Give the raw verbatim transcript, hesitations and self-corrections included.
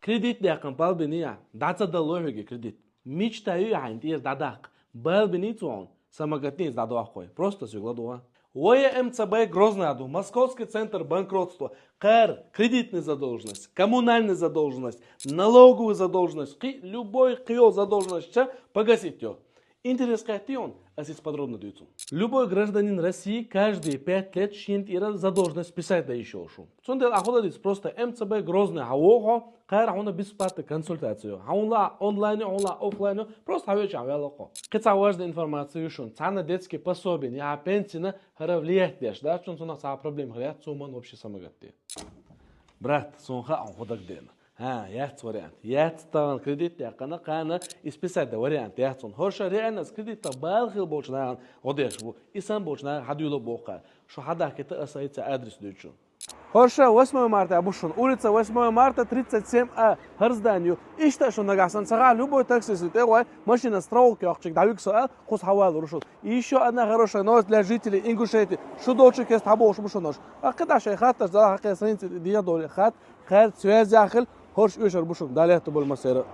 Кредит декъан балбини я, дӀа ца даллой хьоьга кредит. Мечта ю я хьайна тӀера дӀадаккха. Балбини цо хьона, самагатни из дӀадохкой. Просто соьга ладугӀа. Вай МЦБ Грозный ду, Московский центр банкротства, кхара кредитная задолженность, коммунальная задолженность, налоговая задолженность, кхы любой кхыйола задолженность ча погасить йо. Интерес кхетти он, ас из подробно дуьйцу. Любой гражданин России каждые пять лет шин тӀера задолженность списать да йиш йолуш ву. Цундела ахула диц просто МЦБ Грозный хьа вохо, кхара хьуна бесплатная консультация. Хьуна ла онлайн, хьуна ла офлайн, просто хьавеча ваьлла кхо. Кхин цхьа важная информация ю шуна. Цхьана детский пособиен, я пенсина хӀара влиять деш, да, чун цунах цхьа проблема хир яц, цо ман вообще самагатти. Брат, сон хаьа хьуна хӀу дагадеана. ХӀа, яц вариант. Яц тагӀан кредит декъана, кхана и списать да вариант яц хьуна. ХӀорша реально с кредитах бала хила болчу нахана гӀо деш бу. И сан болчу наха хьадуьйло боху кхара. Шу хьадахкита аса и ца адрес дуьйцу. ХӀорша восьмое марта бу шуна. Улица восьмое марта, тридцать семь А. ХӀара здани ю. Иштта шу нагахь санна ца хаьа, любой таксист тӀе гӀой, машина страховка йоккхучуьнга дӀавига со аьлла, кхуза хьавалур ву шу. И ещё одна хорошая новость для жителей Ингушетии. Шу долчу кест хьабохуш бу шуна хӀорш. А кхидӀа шайн хаттарш дала хьакхе страница дегӀ доле хатта, кхаьрца связь яххила, хӀорш оьшур бу шуна. Дала летта болу массеран.